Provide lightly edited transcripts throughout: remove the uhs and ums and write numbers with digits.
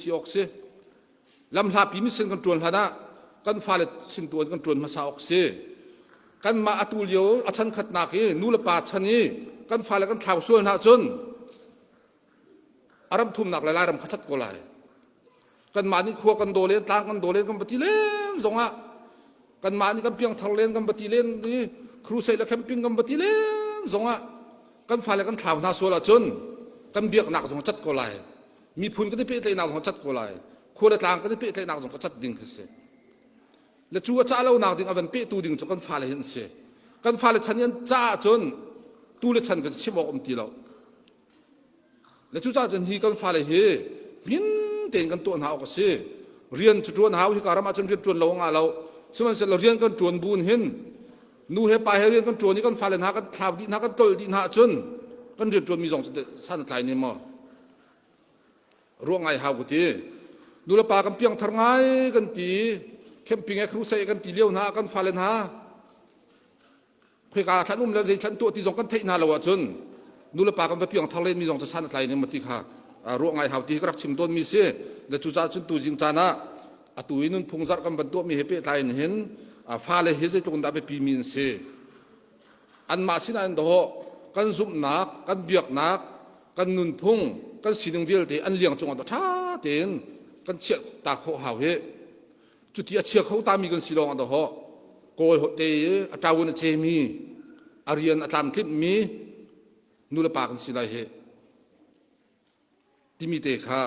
si awk si. Lamhlapi mission kan ṭuan hlan ah kan fale sin tu kan ṭuan hmasa awk si. Kanmah atu lio a chan khatnak i nu le pa chan i kan fale kan thlau sual hna cun a ram thumnak le Lairam kha chat ko lai. Kanmah nih khua kan daw len, tlang kan daw len, kan va ti len zongah kanmah nih kan piangthar len, kan va ti len i crusade le camping kan va ti len zongah kan fale kan thlau hna sual ahcun kan biaknak zong a cat ko lai. Miphun kan i pehtlaihnak zong a cat ko lai. Khua le tlang kan i pehtlaihnak zong a cat ding khi si. Le cu a cah lonak ding a van pehtu ding cu kan fale hi an si. Kan fale chan i an cah ahcun tu le chan kan chim awk um ti lo. Le cucaah cun hi kan fale hi hmin tein kan tuah hna awk a si. Rian cu ṭuan hau hika ram ah cun rian ṭuan lo a ngah lo. Sihmanhsehlaw rian kan ṭuan buin hin nu he pa he rian kan ṭuan i kan fale hna kan thlau dih hna kan tolh dih hna ahcun kan rian ṭuanmi zong cu san a tlai ne maw? Ruah ngai hau ka ti. Nu le pa kan piangthar ngai kan ti. Camping he crusade kan ti lio hna kan fale hna khoika thlan um le zei thlan tuah ti zong kan theih hna lo ahcun nu le pa kan va piang thar len mi zong cu san a tlai ning ma ti kha ruah ngai hau ti ka rak chim tawn mi si le cucaah cun tu zing caan ah atu i nunphung zarh kan van tuah mi he pehtlai in hin fale hi zeitluk in dah biapi mi an si anmah sinah in dawh kan zumhnak kan biaknak kan nunphung kan sining vialte an liang cungah ṭha tein kan chiah ta khawh hau hi Cuti a chia kho tami kan si lawng ah dawh kawl te i a ṭawun a cemi a rian a tlamtlinhmi nu le pa kan si lai hi timi te kha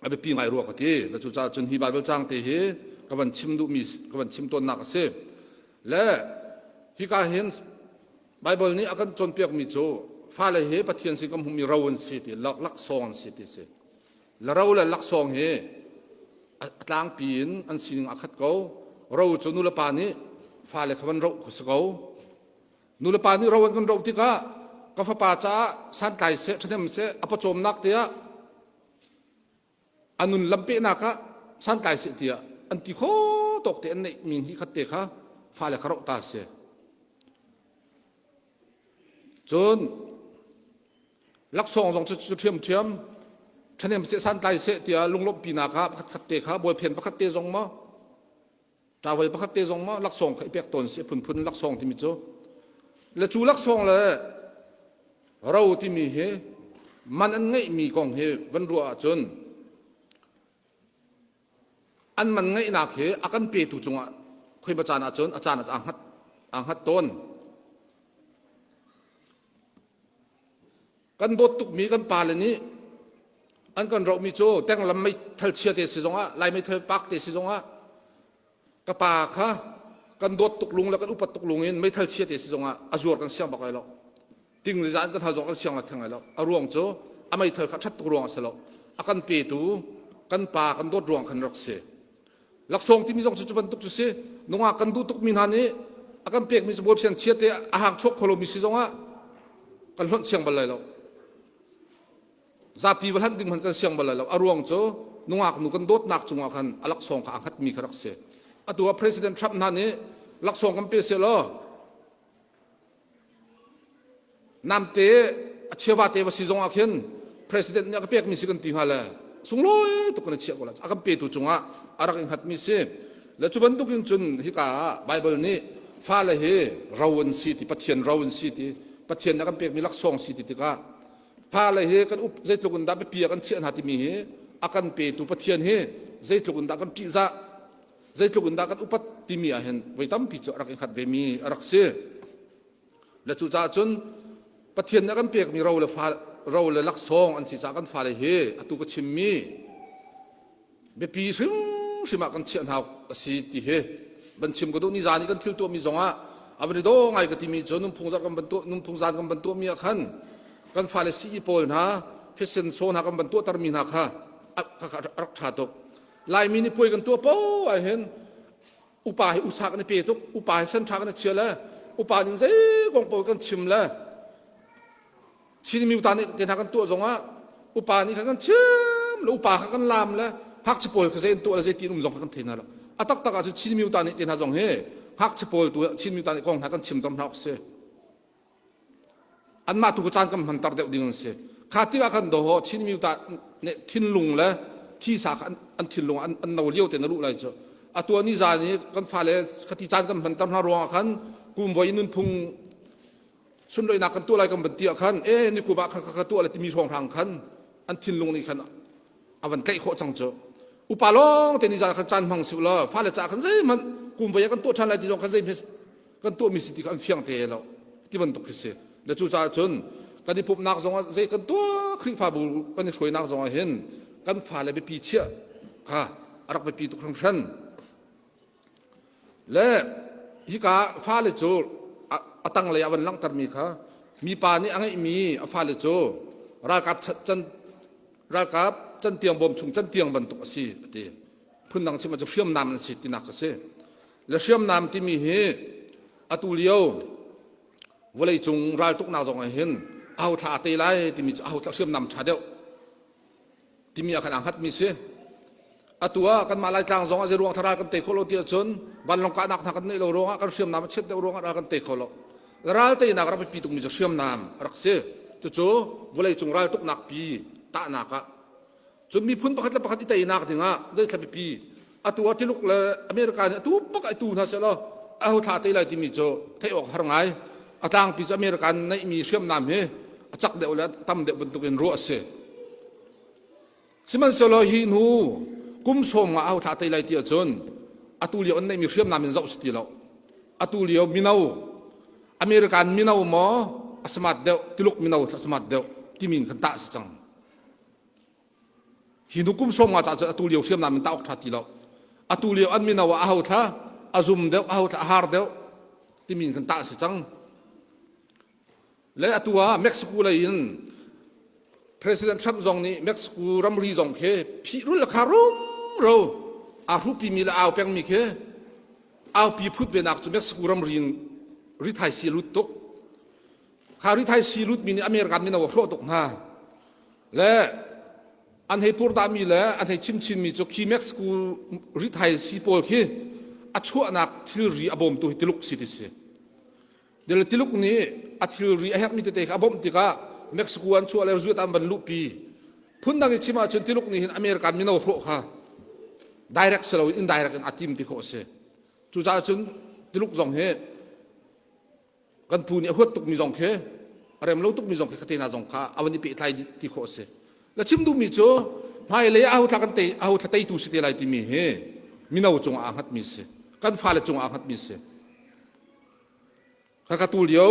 a biapi ngai rua ka ti. Le cucaah cun hi Bible caang te hi ka van chim duhmi ka van chim tawnnak a si. Le hika hin Bible nih a kan cawnpiakmi cu fale hi Pathian sin kan hmuhmi ro an si ti laksawng an si ti si. Le ro le laksawng hi a tlangpi in an sining a khat ko. Ro cu nulepa nih fale kha van roh kha si ko. Nulepa nih ro an kan roh tikah ka fapa caah santlai seh, ṭhahnem seh, a pawcawmnak tiah a nun lampehnak ah santlai seh tiah an ti kho tawk te an neih mi hnih khat te kha fale kha roh ta si. Cun laksawng zong cu ṭhiamṭhiam ṭhahnem seh santlai seh tiah lunglawmhpinak ah pakhatkhat te kha bawlphen pakhat te zong maw ṭavel pakhat te zong maw laksawng kha i pek tawn si phunphun laksawng timi cu le cu laksawng le ro timi hi man an ngeihmi kong hi van ruah ahcun An man ngeihnak hi a kan petu cungah khuiba caan ahcun a caan ah aa hngat, aa hngat tawn. Kan dawt tukmi kan pale nih an kan rohmi cu tenglam meithal chia te si zongah lai meithal pak te si zongah ka pa kha kan dawt tuk lung le kan upat tuk lung in meithal chia te si zongah a zuar kan siang bak ai lo. Ting le zan kan hal zong kan siang la theng lai lo. A ruang cu a meithal kha ṭhat tuk ruang a si lo. A kan petu kan pa kan dawt ruang khan rak si. Laksawng timi zong cu cu bantuk cu si. Nungak kan duh tukmi hna nih a kan pekmi cu bawlphian chia te a hang chuak kho lomi si zongah kan hlonh siang bal lai lo. Zapi va hlanh ding hmanh kan siang bal lai lo. A ruang cu nungak nu kan dawtnak cungah khan a laksawng kha a hngatmi kha rak si. Atu ah President Trump hna nih laksawng kan pe seh law Namte a chiava te va si zong ah khin president nih a ka pekmi si kan ti hnga le sunglawi tuk kan i chiah ko la a kan petu cungah a rak i hngatmi si le cu bantuk in cun hika ah Bible nih fale hi ro an si ti Pathian ro an si ti Pathian nih a kan pekmi laksawng si ti tikah fale hi kan up zeitluk in dah biapi ah kan chiah hna timi hi a kan petu Pathian hi zeitluk in dah kan ṭihzah zeitluk in dah kan upat timi ah hin voi tampi cu a rak i hngat vemi a rak si. Le cucaah cun Pathian nih a kan pekmi ro le fa ro le laksawng an si caah kan fale hi atu ka chimmi biapi hrimhrim ah kan chiah hna a si ti hi van chim ka duh ni zan i kan thil tuahmi zongah a van i daw ngai ka timi cu nunphung zan kan van tuah nunphung zan kan van tuahmi ah khan kan fale sii pawl hna fashion show hna kan van tuahtermi hna kha a rak ṭha tuk Laimi nih puai kan tuah poah ah hin upa hi usa kan i pe tuk upa hi san ṭha kan i chia le upa ning zei kong paoh kan chim le Chin mi ta nih te hna kan tuah zongah upa nih khan kan chim le upa kha kan lam le ngakchia pawl kha zei an tuah le zei ti um zong kha kan thei hna lo a taktak ah cun Chin mi ta nih te hna zong hi ngakchia pawl tu Chin mi ta nih kong hna kan chim tam hna awk si Anmah tu caan kan hmanter deuh ding an si. Kha tikah khan dawh Chin mi ta nih thinlung le Thisa kha an thinlung an no lio te na luh lai cu. Atu ni zan i kan fale khati caan kan hmanter hna ruangah khan kum voi nunphung sunloinak kan tuah lai kan van ti ah khan e ni kum ah kha kha tuah le timi hrawnghrang khan an thinlung nih khan a van tlaih khawh cang cu. Upa lawng te ni zan khan caan hmang si law fale ca khan zeihmanh kum voi ah kan tuah ṭhan lai ti zong khan zeihmanh kan tuahmi si ti kha an fiang te lo ti bantuk khi si. Le cucaah cun kan i pumhnak zongah zei kan tuah Khrihfabu kan i hruainak zongah hin kan fale biapi chiah kha a rak biapi tuk hringhran. Le hika fale cu a tanglei ah van langhtermi kha mipa nih a ngeihmi a fale cu ralkap can ralkap cantiang bawm chung cantiang bantuk a si a ti. Phundang chim ahcun hriamnam an si tinak a si. Le hriamnam timi hi atu lio vawleicung raltuknak zong ah hin aho thla a tei lai timi cu aho thla hriamnam ṭha deuh timi ah khan aa hngatmi si. Atu ah kanmah Laitlang zong ah zeiruang thara kan tei khawh lo ti ahcun vanlawng kahnak hna kan neih lo ruangah kan hriamnam a chiat deuh ruangah ral kan tei kho lo. Ral teinak rak biapi tukmi cu hriamnam a rak si. Cucu vawleicung raltuknak pi tahnak ah Cun miphun pakhat le pakhat i teinak dingah zeithla biapi atu ah Tuluk le America nih atu bak ai tu hna sehlaw aho thla tei lai timi cu theih awk har ngai. A tlangpi cu America neihmi hriamnam hi a cak deuh le tam deuh bantukin ruah a si. Sihmanhsehlaw hi hnu kum sawm nga aho thla tei lai ti ahcun atu lio an neihmi hriamnam in zoh si ti lo. Atu lio mino American mino maw a smart deuh Tuluk mino a smart deuh timi in kan tah si cang. Hi nu kum 50 caah cun atu lio hriamnam in tah awk ṭha ti lo. Atu lio an mino ah aho thla a zum deuh, aho thla a har deuh timi in kan tah si cang. Le atu ah Mexico lei in President Trump zong nih Mexico ramri zong khi phih rul le kha rumro aa hrupimi le au pengmi khi aupi phut ve nak cu Mexico ramri in rithai si lut tuk. Kha rithai si lutmi nih America mino a hrawh tuk hna. Le an hei purdahmi le an hei chimchinmi cu khi Mexico rithai si pawl khi a chuahnak thilri a bawmtu hi Tuluk si ti si. Dil Tuluk nih a thilri a herhmi tete kha a bawmh tikah Mexico an chuah le zuat an van luhpi. Phundang i chim ahcun Tuluk nih hin American mino hrawh kha direct si loin indirect in a tim ti khawh a si. Cucaah cun Tuluk zong hi kan pu nih a huat tukmi zong khi a rem lo tukmi zong khi ka te hna zong kha a van i pehtlai ti khawh a si. Na chim duhmi cu hmailei ah aho thla kan tei aho thla teitu si te lai timi hi mino cungah aa hngatmi si. Kan fale cungah aa hngatmi si. Kha ka tu lio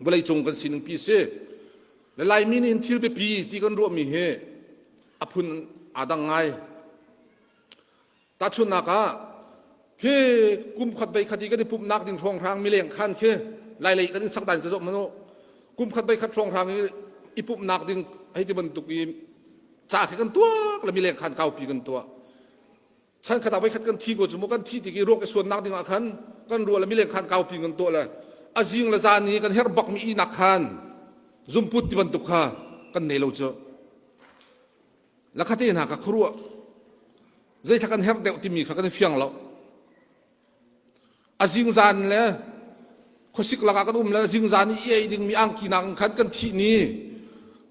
vawlei cung kan sining pi si. Le Laimi nih hin thil biapi ti kan ruahmi hi a phun aa dang ngai. Tahchunhnak ah, khi kum khat bei khat i kan i pumhnak ding hrawnghrang mileng khan khi lailei kan in sak dan ka zoh manu kum khat bei khat hrawnghrang i i pumhnak ding hei ti bantuk i ca khi kan tuak le mileng khan kaupi kan tuah chan khat ah voi khat kan thi ko cu mu kan thi tik i ruak i suannak ding ah khan kan ruah le mileng khan kaupi kan tuah le a zing le zan i kan herh bak mi inak khan zumput ti bantuk kha kan nei lo cu Lakhate hna ka khuaruah zeithla kan herh deuh timi kha kan i fiang lo. A zingzan le khuasik lakah kan um le zingzan i ei dingmi angki nak in khan kan thih ni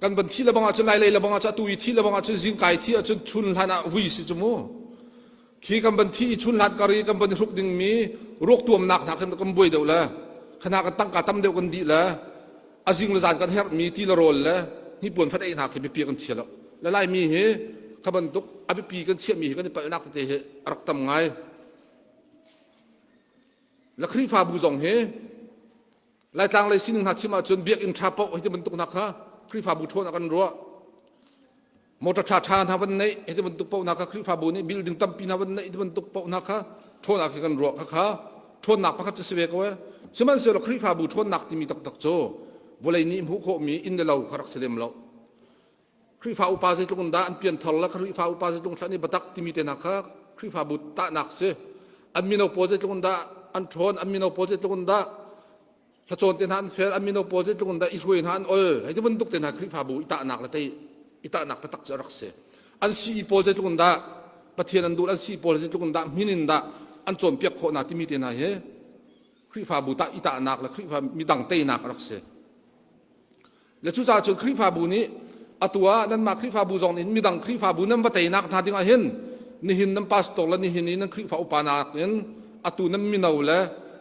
kan van thi le bang ahcun lailei le bang ahcun atu i thi le bang ahcun zingkai thi ahcun chun hlan ah vui si cu mu khi kan van thi i chun hlan kar i kan van i hruk dingmi ruak tuamnak hna khan kan buai deuh le khana kan tangka tam deuh kan dih le a zing le zan kan herhmi ti le rawl le hnipuan fat ei hna khi biapi kan chia lo le laimi hi kha bantuk a biapi kan chiahmi hi kan i palhnak tete hi a rak tam ngai le Khrihfabu zong hi Laitlang lei sining hna chim ahcun biakinn ṭha paoh hi ti bantuk hna kha Khrihfabu ṭhawn ah kan ruah motor ṭha ṭha hna van neih hi ti bantuk paoh hna kha Khrihfabu nih building tampi hna van neih ti bantuk paoh hna kha ṭhawn ah khi kan ruah khakha ṭhawnnak pakhat cu si ve ko e sihmanhsehlaw Khrihfabu ṭhawnnak timi taktak cu vawlei nih hmuh khawhmi inn le lo kha rak si lem lo Khrihfa upa zeitluk in dah an pianthar le Khrihfa upa zeitluk in nih biatak timi te hna kha Khrihfabu tahnak si an mino pawl zeitluk in dah an ṭhawn an mino pawl zeitluk in dah hlacawn te hna an fel an mino pawl zeitluk in dah i hruai hna an ol hei ti bantuk te hna Khrihfabu i tahnak le tei i tahnak taktak cu a rak si an sii pawl zeitluk in dah Pathian an duh an sii pawl zeitluk in dah hmin in dah an cawnpiak khawh hna timi te hna hi Khrihfabu tah i tahnak le Khrihfa midang teinak a rak si le cucaah cun Khrihfabu nih. Atu ah nanmah Khrihfabu zong nih midang Khrihfabu nan va teinak hna ding ah hin nihin nan pastor le nihin i nan Khrihfa upa nakin atu nan mino le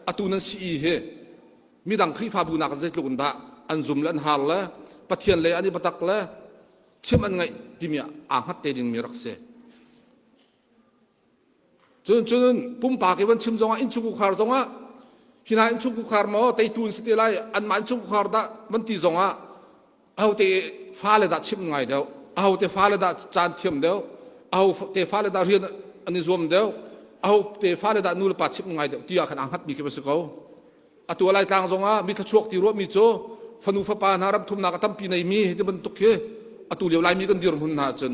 atu nan CE hi midang Khrihfabu nakin zeitluk in dah an zum le an har le Pathian lei an i biatak le chim an ngaih timi aa hngat te dingmi rak si. Cun cun pumpak i van chim zongah innchungkhar zongah hi hna innchungkhar maw teitu an si te lai anmah innchungkhar dah van ti zongah ahote fale dah chimh ngai deuh ahote fale dah caan thiam deuh ahote fale dah rian an i zuam deuh ahote fale dah nu le pa chimh ngai deuh ti ah khan aa hngatmi khi va si ko. Atu Laitlang zongah mi thluachuak ti ruahmi cu fanu fapa hna ram thumnak a tampi neimi hi ti bantuk khi atu lio Laimi kan dirhmun hna ahcun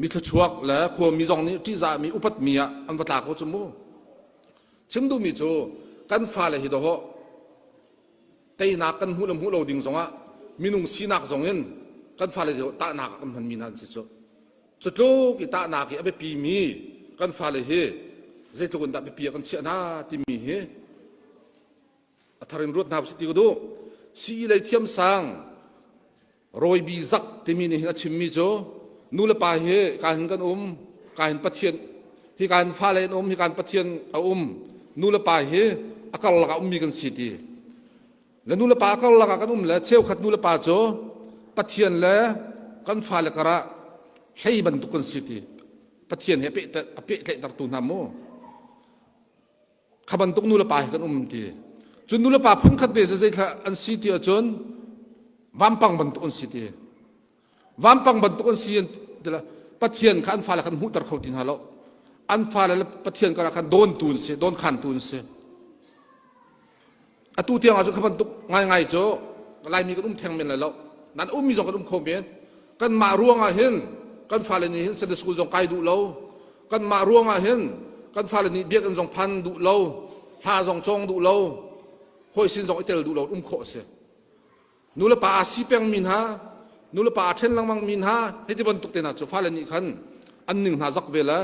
mi thluachuak le khuami zong nih ṭihzahmi upatmi ah an va tla ko cu mu. Chim duhmi cu kan fale hi dawhawh teinak kan hmuh le hmuh lo ding zongah minung sinak zong in kan fale hi tahnak ah kan hmanmi hna an si cu. Cu tluk i tahnak i a biapimi kan fale hi zeitluk in dah biapi ah kan chiah hna timi hi a thar in ruat hna usih ti ka duh. Sii lei thiamsang Rawibi Zak timi nih hin a chimmi cu nu le pa hi ka hin kan um, ka hin Pathian hi ka hin fale an um, hi ka hin Pathian a um. Nu le pa hi a karlak ah ummi kan si ti. Le nu le pa karlak ah kan um le cheukhat nu le pa cu Pathian le kan fale karah hlei bantuk kan si ti. Pathian he a pehtlaihtertu hna mu. Kha bantuk nu le pa he kan um ti. Cun nu le pa phunkhat ve cu zeithla an si ti ahcun vampang bantuk an si ti. Vampang bantuk an si tila Pathian kha an fale khan hmuhter kho ti hna lo. An fale le Pathian karah khan dawntu an si, dawnkhantu an si. Atu tiang ah cun kha bantuk ngaingai cu Laimi kan um theng men lai lo. Nan ummi zong kan um kho men. Kanmah ruangah hin kan fale nih hin Sunday school zong kai duh lo. Kanmah ruangah hin kan fale nih biakinn zong phan duh lo, hla zong cawng duh lo, hawi sin zong i tel duh lo um khawh a si. Nulepa aa si pengmi hna, nulepa aa ṭhen lengmangmi hna, hei ti bantuk te hna cu fale nih khan an ning hna zak ve le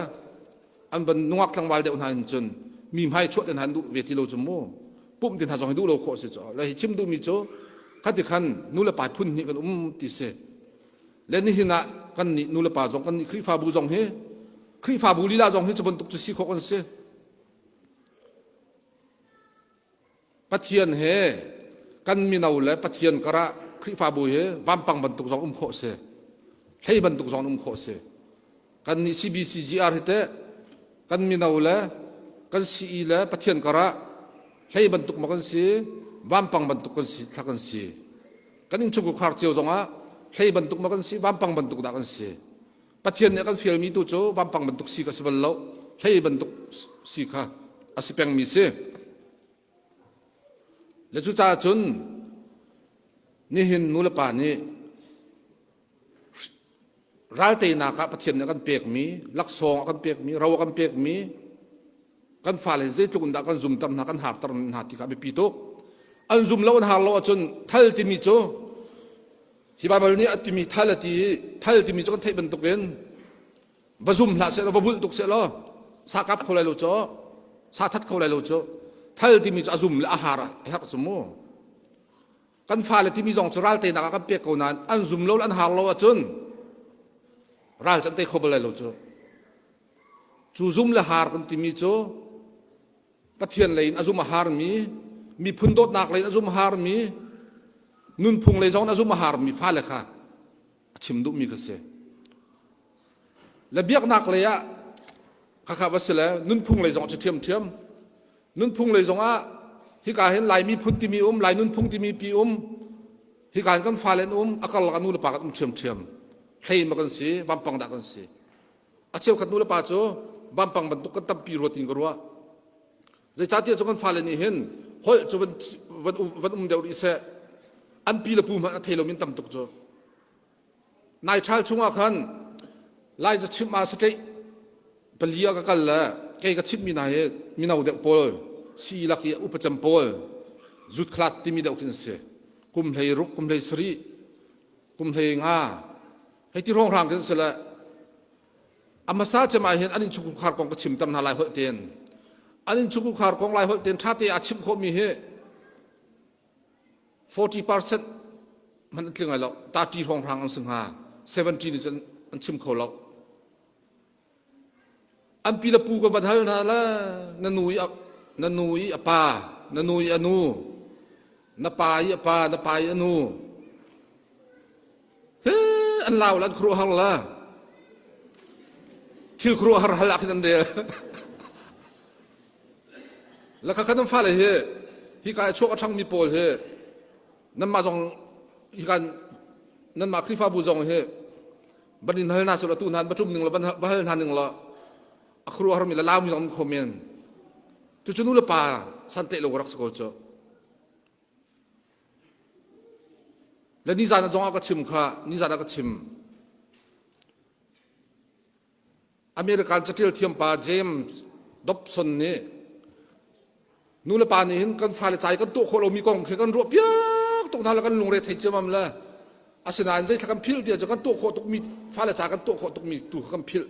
an van nungak tlangval deuh hna in cun mi hmai chuah te hna an duh ve ti lo cu mu pumh te hna zong hi duh lo khawh si cu le hi chim duhmi cu khati khan nulepa phun hnih kan um ti si le nihin ah kan nih nulepa zong kan nih Khrihfabu zong hi Khrihfabu lila zong hi cu bantuk cu si khawh kan si Pathian he kan mino le Pathian karah Khrihfabu hi vampang bantuk zong um khawh si. Hlei bantuk zong um khawh si. Kan nih CBCGR hi teh kan mino le kan CE le Pathian karah hlei bantuk ma kan si, vampang bantuk kan si, thla kan si. Kan innchungkhar cio zongah hlei bantuk ma kan si, vampang bantuk dah kan si. Pathian nih a kan fialmi tu cu vampang bantuk si kha si bal lo, hlei bantuk si kha a si pengmi si. Le cucaah cun nihin nu le pa nih ralteinak ah Pathian nih a kan pekmi, laksawng a kan pekmi, ro a kan pekmi, kan fale zeitluk in dah kan zumter hna, kan harter hna ti kha a biapi tuk. An zum lo an har lo ahcun thal timi cu Hi Baibal nih a timi thal a ti i thal timi cu kan theih bantukin va zum hlah seh law va bulh tuk seh law sa kap kho lai lo cu sa that kho lai lo cu thal timi cu a zum le a har a herh cu mu kan fale timi zong cu ral teinak ah kan pek ko nain an zum lo le an har lo ahcun ral cu an tei kho bal lai lo cu cu zum le har kan timi cu Pathian lei in a zum a harmi, miphun dawtnak lei in a zum a harmi, nunphung lei zong in a zum a harmi fale kha a chim duhmi ka si. Le biaknak lei ah khakha va si le nunphung lei zong cu ṭhiamṭhiam. Nunphung lei zong ah hika hin Lai miphun timi um, Lai nunphung timi pi um, hika hin kan fale an um, a karlak ah nu le pa kan um ṭhiamṭhiam. Hlei ma kan si, vampang dah kan si. A cheukhat nu le pa cu vampang bantuk kan tampi rua tiin ka ruah. Zeicahtiah cu kan fale nih hin holh cu van, van, um, van um deuh rih seh an pi le pu hmanh a thei lomi tam tuk cu. Nai ṭhal chungah khan Lai ca chimh ah satleih pali ah ka kal le kei ka chimhmi hna hi mino deuh pawl sii lak i upa cem pawl zutkhalat timi deuh khin a si. Kum hlei ruk, kum hlei sarih, kum hlei nga hei ti hrawnghrang khin si le a hmasa cem ah hin an innchungkhar kong ka chimter hna lai holh tein an innchungkhar kong lai holh tein ṭha te a chimh khawhmi hi 40% hmanh an tling lai lo. 30 hrawnghrang an si hnga. 70 nih cun an chim kho lo. An pi le pu ka van hal hna la na nu i na nu i a pa, na nu i a nu, na pa i a pa, na pa i a nu. He an lau la an khuaruahhar la. Thil khuaruahhar hal ah khin an rel. La kha kan fale hi hi ka chuak a ṭhangmi pawl hi nanmah zong hi kan nanmah Khrihfabu zong hi ban in hal hna seh tu hna ba ṭum ning la va hal hna ning la a khuaruahharmi le laumi zong kho men cucu nu le pa santlaih lo rak si ko cu le nizan zong ah ka chim kha nizan ah ka chim American catial thiampa James Dobson nih nu le pa nih hin kan fale ca i kan tuah khawh lomi kong khi kan ruah piak tuk hna le kan lungre thei ciamam le asinain zeithla kan philh ti ahcun kan tuah khawh tukmi fale ca kan tuah khawh tukmi tu kha kan philh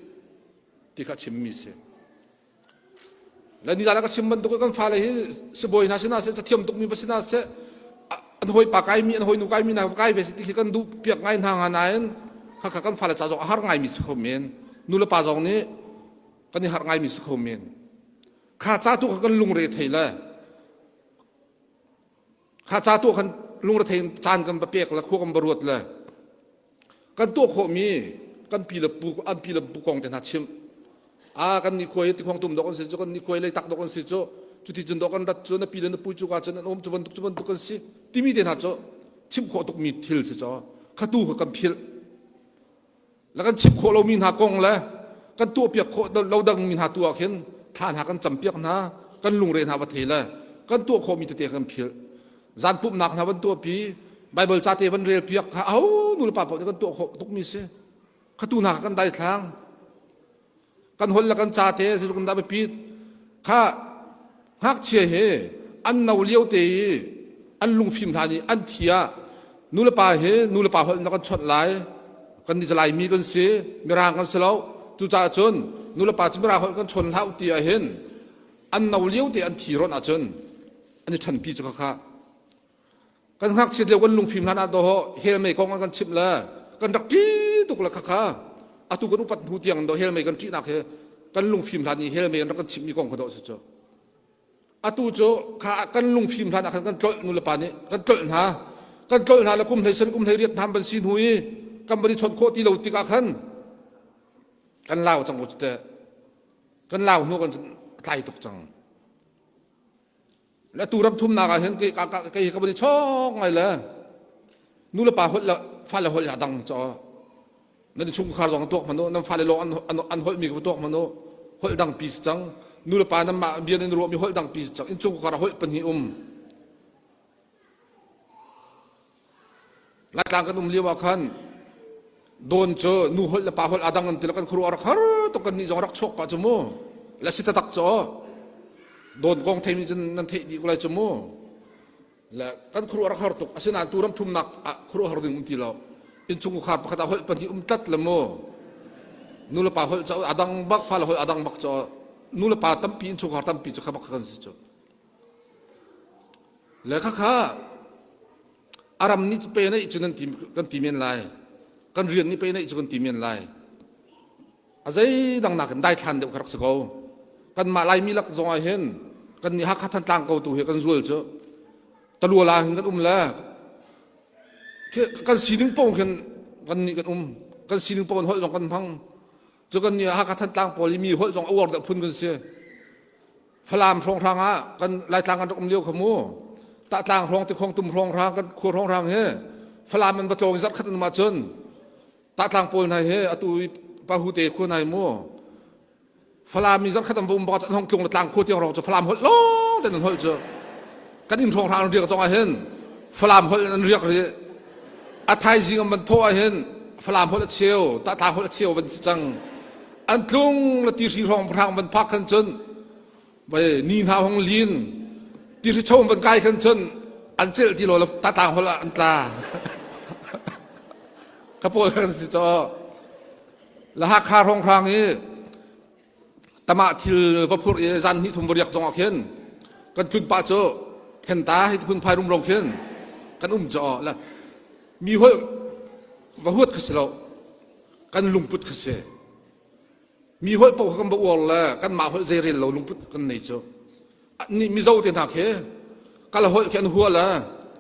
ti kha chimmi si. Le nizan ah ka chim bantuk kan fale hi sibawi hna sinah seh cathiam tukmi va sinah seh an hawipa kaimi an hawinu kaimi hna kai ve ti khi kan duh piak ngai hna nga nain khakha kan fale ca zong a har ngaimi si kho men nu le pa zong nih kan i harh ngaimi si kho men kha ca tu kha kan lungre thei le Kha ca tuah khan lungrethei in caan kan va pek le khua kan va ruat le kan tuah khawhmi kan pi le pu an pi le pu kong te hna chimh. Ah kan ni khuai tikhuang tum dok an si cu kan ni khuai leitak dok an si cu cuti cun dok kan rat cu na pi le na pu cu ka cun an um cu bantuk cu bantuk kan si timi te hna cu chimh khawh tukmi thil si caw kha tu kha kan philh. Le kan chimh khawh lomi hna kong le kan tuahpiak khawh lo dangmi hna tu ah khin thla hna kan campiak hna kan lungre hna va thei le kan tuah khawhmi tete kan philh zan pumhnak hna van tuahpi Bible ca te van rel piak kha aho nu le pa paoh nih kan tuah khawh tukmi si khatu hna kan daithlang kan holh le kan ca te zeitluk in dah biapit kha ngakchia he an no lio te i an lungfim hlan i an thi ah nu le pa he nu le pa holh na kan chawnh lai kan ni lai mi kan si mirang kan si lo cucaah cun nu le pa cu mirang holh kan chawn hlah ti ah hin an no lio te an thi rawnh ahcun an i ṭhanpi cu khakha Kan ngakchiat lio kan lungfim hlan ah dawh hell mei kong an kan chimh le kan rak ṭih tuk le khakha atu kan upat hnu tiang do hell mei kan ṭihnak he kan lungfim hlan i hell mei an rak kan chimhmi kong kha dawh si cu. Atu cu kha kan lungfim hlan ah khan kan tlolh nu le pa nih kan tlolh hna kan tlolh hna le kum hlei sen kum hlei riat hna ban si hnu i kan van i chawnh khawh ti lo tikah khan kan lau cang ko cu teh kan lau hnu kan tlai tuk cang. Le tu ram thumnak ah hin kei kei ka van i chawk ngai le nu le pa holh le fale holh a dang cho nan chungkhar zong tuak hmanu nan fale lawng an an holh mi ka tuak hmanu holh dang pi si cang nu le pa nan mah bia nan ruah mi holh dang pi si cang in chungkhar holh pahnih um Laitlang kan um lio ah khan dawn cu nu holh le pa holh a dang an ti le kan khuaruah rak har tuk kan nih zong rak chuak pah cu mu le si taktak cu dawn kong theimi cun nan theih dih ko lai cu mu le kan khuaruah rak har tuk asinain tu ram thumnak ah khuaruah har ding um ti lo innchungkhar pakhat ah holh pahnih um tlat le mu nu le pa holh cu a dang bak fa le holh a dang bak cu nu le pa tampi innchungkhar tampi cu kha bak kan si cu Le khakha a ram nih pe neih cu nan ti kan ti men lai. Kan rian nih pe neih cu kan ti men lai. A zei dang nakin daithlan deuh kha rak si ko. Kanmah Laimi lak zong ah hin kan nih Hakha Thantlang ko tu hi kan zual cu taluala hin kan um le kan sining paoh khin kan nih kan um kan sining paoh in holh zong kan hmang cu kan nih Hakha Thantlang pawl i mi holh zong a uar deuh phun kan si Falam hrawnghrang ah kan Laitlang kan rak um lio kha mu. Tahtlang hrawng tikhong tum hrawnghrang kan khua hrawnghrang hi Falam an va tlawng zarh khat an um ahcun Tahtlang pawl hna hi atu pahu te khua hna hi mu. Falam mi zarh khat an va um bak an hong tlung le tlang khua tiang hrawng cu Falam holh lawng ten an holh cu. Kan inn hrawnghrang an riak zong ah hin Falam holh in an riak rih. A thaizing an van thawh ah hin Falam holh a cheu, Tahtlang holh a cheu van si cang. An tlung le tihri hrawng hrang van phak khan cun vai ni hna hong lin tihri chom van kai khan cun an celh ti lo le tatang hol ah an tla ka pawl kan si cho la Hakha hrawng hrang i tama thil va phur i zan hnih thum va riak zong ah khin kan tlun pa cu henta hi phun phai rum ro khin kan um cho la. Mi holh va huat kha si lo, kan lungput kha si. Mi holh paoh kha kan va uar le kanmah holh zeirel lo lungput kan nei cu. Nih Mizo te hna khi kala holh khi an hua le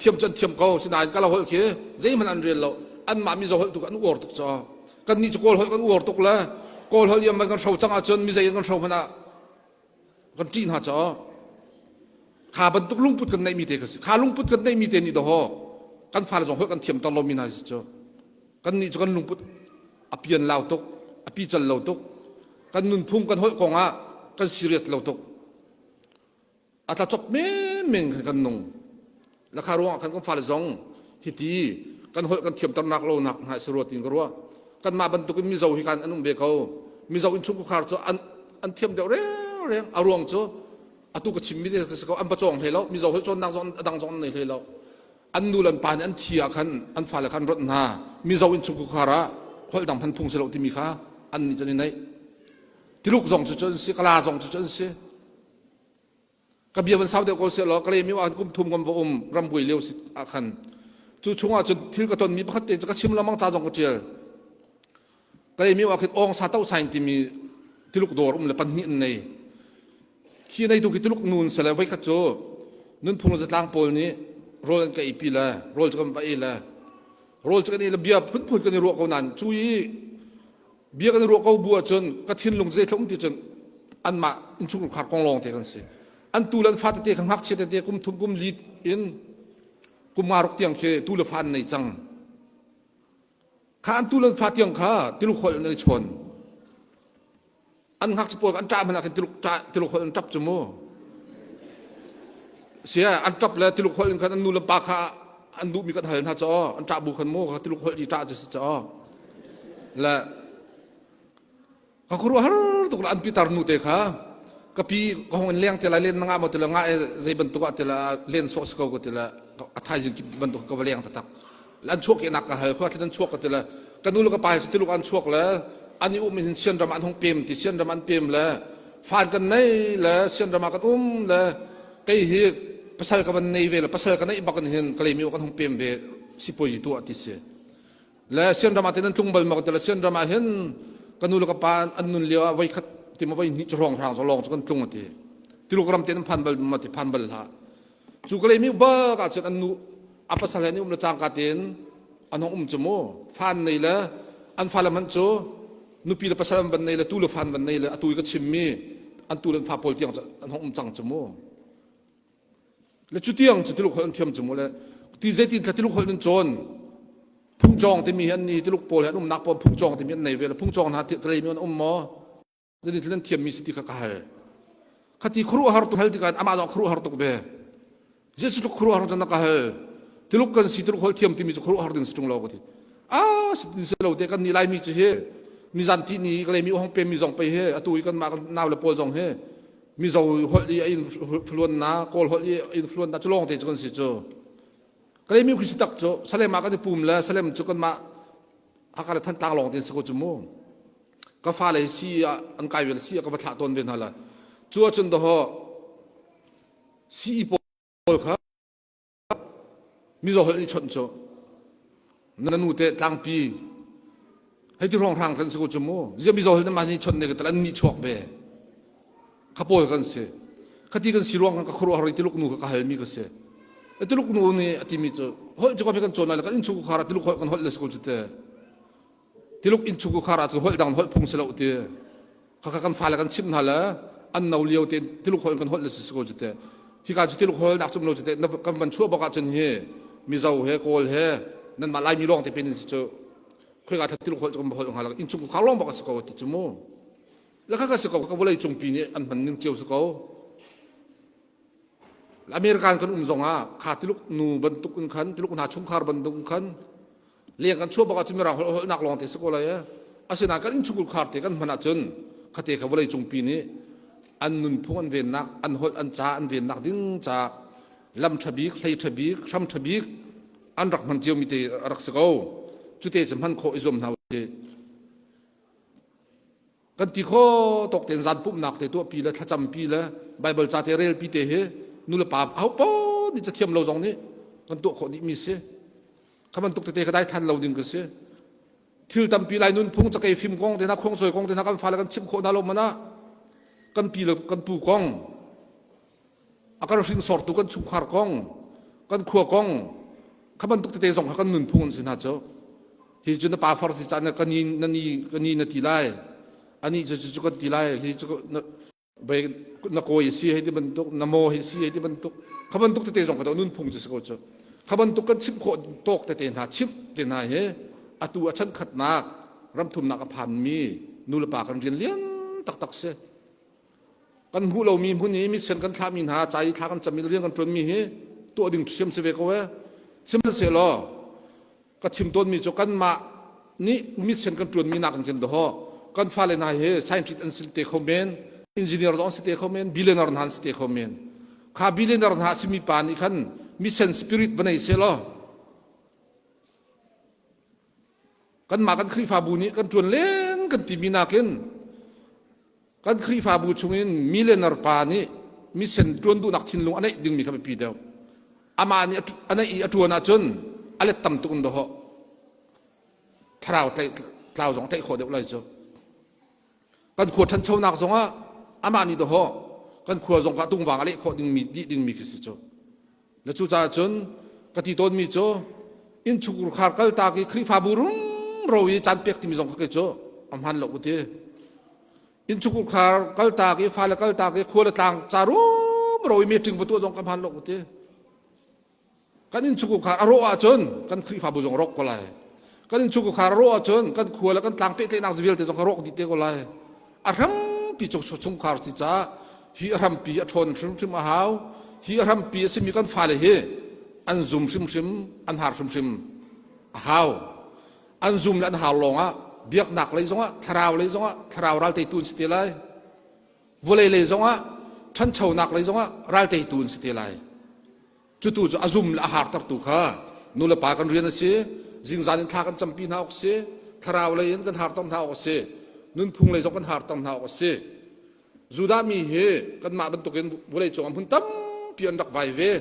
thiam cu an thiam ko sinain kala holh khi zeihmanh an rel lo anmah Mizo holh tu an uar tuk caw kan nih cu Kawl holh kan uar tuk le Kawl holh iam kan hro cang ahcun mizei kan hro hmanh ah kan ṭih hna caw kha bantuk lungput kan neihmi te kha si kha lungput kan neihmi te nih dawhaw kan fale zong holh kan thiamter lomi hna si cu kan nih cu kan lungput a pian lau tuk a pical lo tuk kan nunphung kan holh kong ah kan serious lo tuk a tla cop menmen khan kan nung lakha ruangah khan kan fale zong hiti kan holh kan thiamternak lo nak hnga si rua tin ka ruah kanmah bantukin mizo hi kan an um ve ko mizo innchungkhar cu an an thiam deuh reng reng a ruang cu atu ka chimmi te si ko an va cawng hlei lo mizo holh cawnnak zong a dang zong an nei hlei lo an nu le an pa nih an thi ah khan an fale khan rawnh hna mizo innchungkhar ah holh dang hman phung si lo timi kha an nih cun i neih Tiluk zong cu an si Kala zong cu an si ka bia van sau deuh ko seh law Kalaymyo ah kum thum kan va um rambuai lio si ah khan cu chungah cun thil ka tonmi pakhat te cu ka chim lengmang ca zong ka ṭial Kalaymyo ah khin Awng Sa To Sain timi Tiluk dawr um le pahnih an nei khi nei tu khi Tuluk nun sele voikhat cu nunphung le zatlang pawl nih rawl an ka eipi le rawl cu kan va ei le rawl cu kan ei le bia phunphun kan i ruah ko nain cu i bia kan i ruah ko bu ahcun ka thinlung zeitluk um ti cun anmah innchungkhar kong lawng te kan si an tu le an fa tete kha ngakchia tete kum thum kum li in kum nga ruk tiang khi tu le fa an nei cang kha an tu le an fa tiang kha tiluk holh an i chawn an ngakchia pawl an ṭah hmanh ah khin tiluk ṭah tiluk holh an ṭap cu mu sia an ṭap le tiluk holh in khan an nu le pa kha an duhmi kan hal hna caw an ṭah bu khan mu kha tiluk holh i ṭah cu si caw le ka khuaruah har tuk la an pitar nu te kha ka pi ka hong in leng te lai len na ngah maw ti la ngah e zei bantuk ah ti la len sawh si ko ka ti la a thaizing ki bantuk ka va leng taktak an chuak ke nak ka hal khua an chuak ka ti le ka nu le ka pa cu tiluk an chuak le an i um in sian ram an hong pem ti sian ram an pem le fan kan nei le sian ram ah kan um le kei hi pasal ka van nei ve le pasal ka neih bak in hin Kalaymyo kan hong pem ve sipuazi tuah ti si le sian ram ah tin an tlung bal mak ti le sian ram ah hin ka nu le ka pa an nun lio ah voi khat ti ma voi hnih cu hrawng hrang lawng cu kan tlung ati tiluk ram te an phan bal ma ti phan bal hlah Cu Kalaymyo bak ahcun an nu a pasal he an i um le cangka tein an hong um cu mu. Fa an nei le an fale hmanh cu nupi le pasal an van nei le tu le fa an van nei le atu i ka chimmi an tu le an fa pawl tiang cu an hong um cang cu mu. Le cu tiang cu Tuluk holh an thiam cu mu le ti zeitin thla Tuluk holh nan cawn phungcawng timi hi an ni Tuluk pawl he an umnak pawl phungcawng timi an nei ve le phungcawng hna Kalaymyo an um maw? Nan thil nan thiammi si ti kha ka hal. Khati khuaruahhar tuk hal tikah amah zong khuaruahhar tuk ve. Jesuh tluk khuaruahhar cun na ka hal. Tuluk kan si tuluk holh thiam timi cu khuaruahhar ding si ṭung lo ka ti. Ah si si lo te kan nih Laimi cu hi mizan ti ni ka mi hong pem mi zong pei he atu i kan mah nau le pawl zong he Mizo holh i a influence na Kawl holh i a influence na cu lawng te cu kan si cu. Kalay mi Christ tak cu Salem ah kan i pum le Salem cu kanmah Hakha le Thantlang lawng te si ko cu mu. Ka fale hi si ah an kai ve si ah ka va thlah tawn ve hna la. Cu ahcun dawhaw sii pawl kha mizaw holh nih chawnh cu na nu te tlangpi hei ti hrawng hrang kan si ko cu mu zia mizaw holh na mah nih chawnh ne ka tal an nih chuak ve kha pawl kan si khati kan si ruang kan ka khuaruah har i tiluk nu kha ka halmi ka si tiluk nu nih a timi cu holh cu kan cawn lai kan innchung khar ah tiluk holh kan holh le si ko cu te Tiluk innchung khar ah cun holh dang holh phung si lo ti. Khakha kan fale kan chimh hna le an no lio te tiluk holh kan holh le si ko cu te. Hika cu tiluk holh nak cum lo cu te kan van chuah bak ahcun hi Mizo he Kawl he nanmah Laimi lawng te pen in si cu khoika thla tiluk holh cu kan holh hnga lo innchung khar lawng bak a si ko ti cu mu. Le khakha si ko ka vawlei cungpi nih an hman ning cio si ko. American kan um zong ah kha tiluk nu bantuk in khan tiluk hna chungkhar bantuk in khan leng kan chuah bak ahcun mirang holh holhnak lawng te si ko lai e asinain kan innchungkhar khar te kan hman ahcun khate kha vawlei cungpi nih an nunphung an vennak an holh an ca an vennak ding ca lam ṭha bik hlei ṭha bik hram ṭha bik an rak hman ciomi te a rak si ko cute cu hman khawh i zuam hna usih Kan ti kho tawk tein zan pumhnak te tuahpi le thlacampi le Bible ca te relpi te hi nu le pa aho paoh nih cathiam lo zong nih kan tuah khawh dihmi si. Kha bantuk tete ka daithan lo ding ka si. Thil tampi lai nunphung cakei fim kong te hna khuangcawi kong te hna kan fale kan chimh khawh hna lo man ah kan pi le kan pu kong a kan hringsortu kan chungkhar kong kan khua kong kha bantuk tete zong kha kan nunphung an si hna cu. Hi cu na pa far si caan ka ni na ni ka ni na ti lai ani cu cu kan ti lai hi cu Bei na kawi si hei ti bantuk na maw hi si hei ti bantuk kha bantuk tete zong kha nunphung cu si ko cu kha bantuk kan chimh khawh tawk tete hna chimh te hna hi atu a chan khatnak ramthumnak a phanmi nulepa kan rian lian taktak si kan hmuh lomi hmun i mission kan thlahmi hna ca i thla kan cam i rian kan ṭuanmi hi tuah ding thiam si ve ko e sihmanhsehlaw ka chim tawnmi cu kanmah nih mission kan ṭuanmi nak in kan doh kan fale hna hi scientist an si te kho men engineer zong an si te kho men billionaire hna an si te kho men kha billionaire hna a simi pa nih khan mission spirit va nei seh law kanmah kan Khrihfabu nih kan ṭuan len kan timi nakin Kan Khrihfabu chungin millionaire pa nih mission ṭuan duhnak thinlung a neih dingmi kha biapi deuh. Amah nih a neih i a ṭuan ahcun a let tam tuk in dawh thlarau tlau zong tlaih khawh deuh lai cu. Kan khua ṭhanchonak zongah amah nih dawh kan khua zong kha tungvang a leh khawh dingmi dih dingmi khi si cu. Na cucaah cun ka ti tawnmi cu innchungkhar kaltak i Khrihfabu rumro i caan pek timi zong kha kei cu a hmaan lo ka ti. Innchungkhar kaltak i fale kaltak i khua le tlang ca rumro i meeting va tuah zong ka hmaan lo ka ti. Kan innchungkhar a rawh ahcun kan Khrihfabu zong a rawk ko lai. Kan innchungkhar a rawh ahcun kan khua le kan tlang pehtlaihnak vialte zong a rawk dih te ko lai. A hrampi cu chungkhar si caah hi a hrampi a ṭhawn hrimhrim a hau. Hi a hrampi a simi kan fale hi an zum hrimhrim, an har hrimhrim a hau. An zum le an har lawngah biaknak lei zongah, thlarau lei zongah, thlarau ral teitu an si te lai. Vawlei lei zongah, ṭhanchonak lei zongah ral teitu an si te lai. Cutu cu a zum le a hartertu kha nulepa kan rian a si. Zingzan in thla kan campi hna awk a si. Thlarau lei in kan harter hna awk a si. Nunphung lei zong kan harter hna awk a si. Judah mi hi kanmah bantukin vawleicung ah hmun tampi an rak vai ve.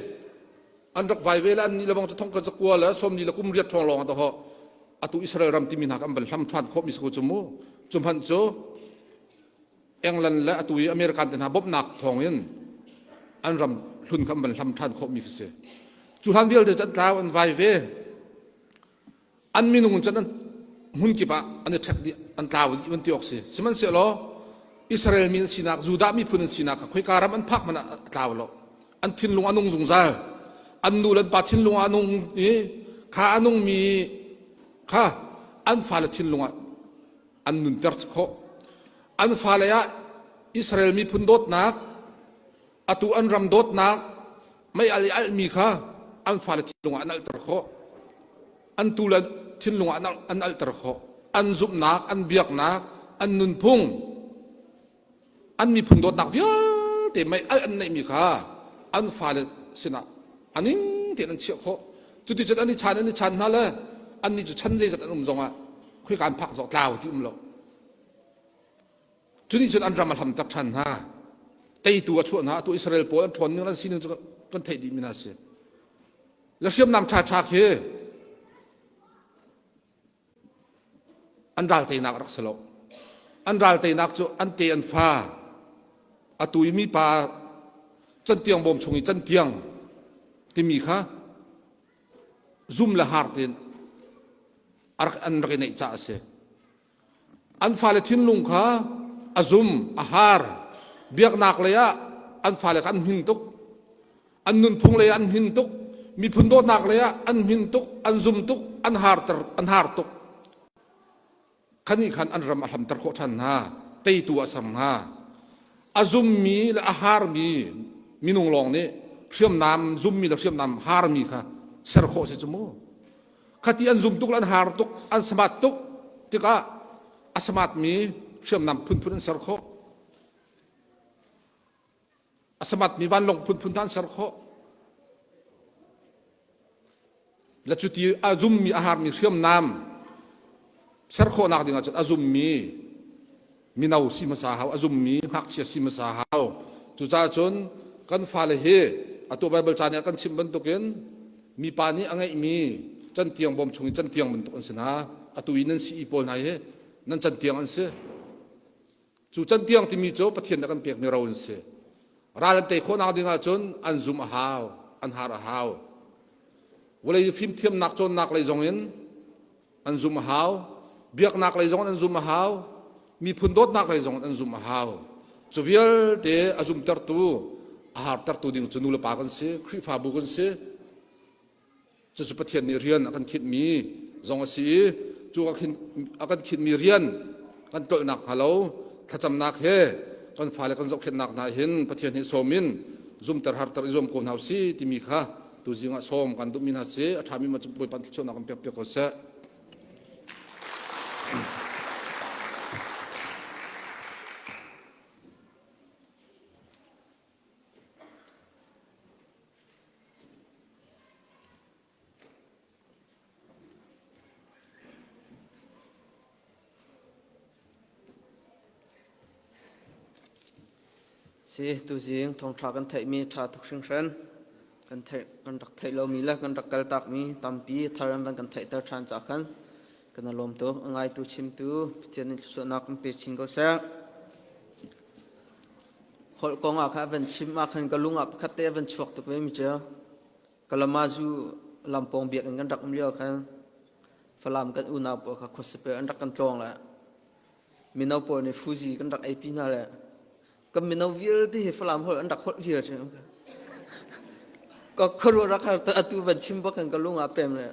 An rak vai ve le annih le bang cu thong kan zakua le sawmli le kum riat hrawng lawng ah dahawh atu Israel ram timi hna kan van hlam ṭhan khawhmi si ko cu mu. Cu hmanh cu England le atu i American te hna bawmhnak thawngin an ram hlun kha an van hlam ṭhan khawhmi khi si. Cu hlan vialte cu an tlau an vai ve. An minung cun an hmun kip ah an i ṭhek dih an tlau dih van ti awk si. Sihmanhsehlaw Israel mi an sinak Judah miphun an sinak kha khoika ram an phak hmanh ah a tlau lo. An thinlung a nung zungzal. An nu le an pa thinlung ah a nung i kha a nungmi kha an fale thinlung ah an nunter khawh. An fale ah Israel miphun dawtnak, atu an ram dawtnak, mei al i alhmi kha an fale thinlung ah an alhter khawh. An tu le thinlung ah an alhter khawh. An zumhnak, an biaknak, an nunphung, an miphun dawtnak vialte mei alh an neihmi kha an fale sinah a ning tein an chiah khawh. Cuticun an i chan an i chan hna le annih cu chan zeizat an um zongah khoika an phak zong tlau ti um lo. Cu nih cun an ram a hlamter ṭhan hna. Teitu a chuah hna. Atu Israel pawl an ṭhawn ning an sining cu kan theih dihmi hna si. Le hriamnam ṭhaṭha khi an ral teinak a rak si lo. An ral teinak cu an te an fa. Atu i mipa cantiang bawm chung i cantiang timi kha zum le har tein an rak i neih caah a si. An fale thinlung kha a zum, a har. Biaknak lei ah an fale kha an hmin tuk. An nunphung lei ah an hmin tuk. Miphun dawtnak lei ah an hmin tuk, an zum tuk, an harter, an har tuk. Khanih khan an ram a hlamter khawh ṭhan hna, teitu a ser hna. A zummi le a harmi minung lawng nih hriamnam zummi le hriamnam harmi kha ser khawh si cu mu. Khati an zum tuk le an har tuk, an smart tuk tikah a smartmi hriamnam phunphun an ser khawh. A smartmi vanlawng phunphun hna an ser khawh. Le cuti a zummi a harmi hriamnam ser khawhnak ding ahcun a zummi mino si hmasa hau, a zummi ngakchia si hmasa hau. Cucaah cun kan fale hi atu Baibal ca nih a kan chimh bantukin mipa nih a ngeihmi Cantiang bawm chung i cantiang bantuk an si hna. Atu i nan sii pawl hna hi nan cantiang an si. Cu cantiang timi cu Pathian nih a kan pekmi ro an si. Ral an tei khawhnak ding ahcun an zum a hau, an har a hau. Vawlei fimthiamnak cawnnak lei zong in an zum a hau. Biaknak lei zong in an zum a hau. Miphun dawtnak lei zong in an zum a hau. Cu vialte a zumtertu, a hartertu ding cu nu le pa kan si, Khrihfabu kan si. Cucu Pathian nih rian a kan khinhmi zong a si i cu a kan khinhmi rian kan tlolhnak hnga lo thlacamnak he kan fale kan zohkhenhnak hna hin Pathian hi sawm in zumter harter i zuam ko hna usih timi kha tuzing ah sawm kan duhmi hna si. A ṭhami ma Bawipa thluachuahnak kan pek piak ko seh. Si tuzing thawngṭha kan theihmi ṭha tuk hringhran. Kan theih kan rak theih lomi le kan rak kaltakmi tampi thar an van kan theihter ṭhan caah khan kan i lawm tuk. A ngaitu chimtu Pathian nih thluachuahnak kan pe chin ko seh. Holh kong ah khan a van chim ah khan ka lung ah pakhat te a van chuak tuk ve mi cu Kalamazu lampawng biakinn kan rak um lio khan Falam kan unau pawl kha khuasape an rak kan tlawng le mino pawl nih Fuji kan rak eipi hna le kan mino vialte hi Falam holh an rak holh vial cu ka khuaruah rak har atu van chim bak kan ka lung ah pem le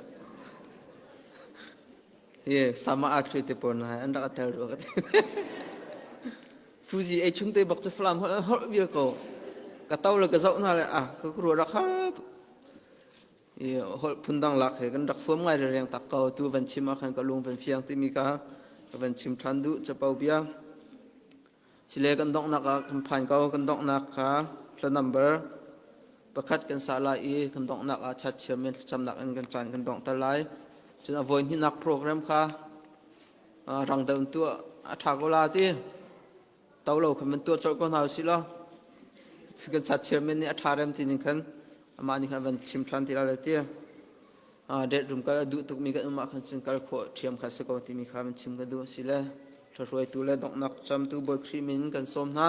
hi sama a thwe te pawl na an rak tel rua ka ti. Fuji ei chung te bak cu Falam holh holh vial ko. Ka to le ka zoh hna le ah ka ruah rak har tuk. I holh phundang lak he kan rak fuam ngai reng tak ko. Tu van chim ah khan ka lung van fiang timi ka ka van chim ṭhan duh capo bia. Sile kan donghnak ah kan phan ko. Kan donghnak kha hla number pakhat kan sa lai i kan donghnak ah chat chiam in thlacamnak in kan caan kan donghter lai. Cun a voi hnihnak program kha rang deuh in tuah a ṭha ko la ti. To lo khan van tuah colh ko hna usih law kan chat chairman nih a ṭha rem ti ning khan amah nih khan van chim ṭhan ti la le ti. Det rum kal a duh tukmi kan um ah khan cun kal khawh ṭhiam kha si ko timi kha van chim ka duh. Si le ṭhahruaitu le donghnak camtu Bawi Khrih min kan sawm hna.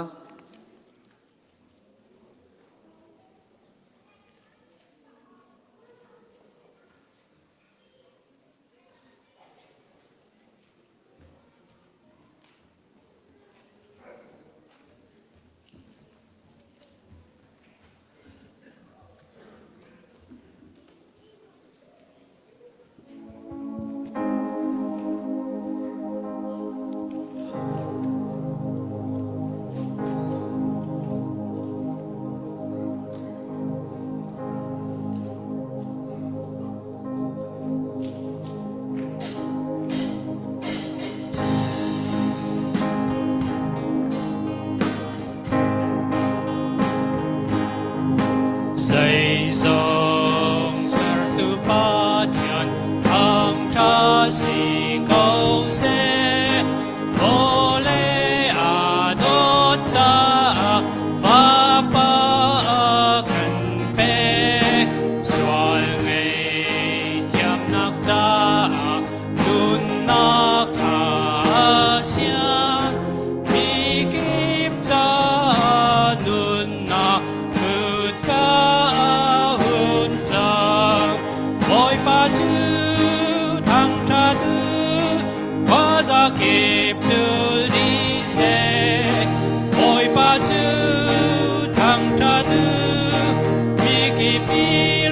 Zeizong sertu Pathian thangṭha si ko seh. Vawlei aa dawt caah Fapa a kan pek. Sual ngaihthiamnak caah nunnak kha a siang. Mikip caah nunnak kutka a hun cang. Bawipa cu thangṭhat u, khuazakip cul dih seh. Bawipa cu thangṭhat u, mikip i.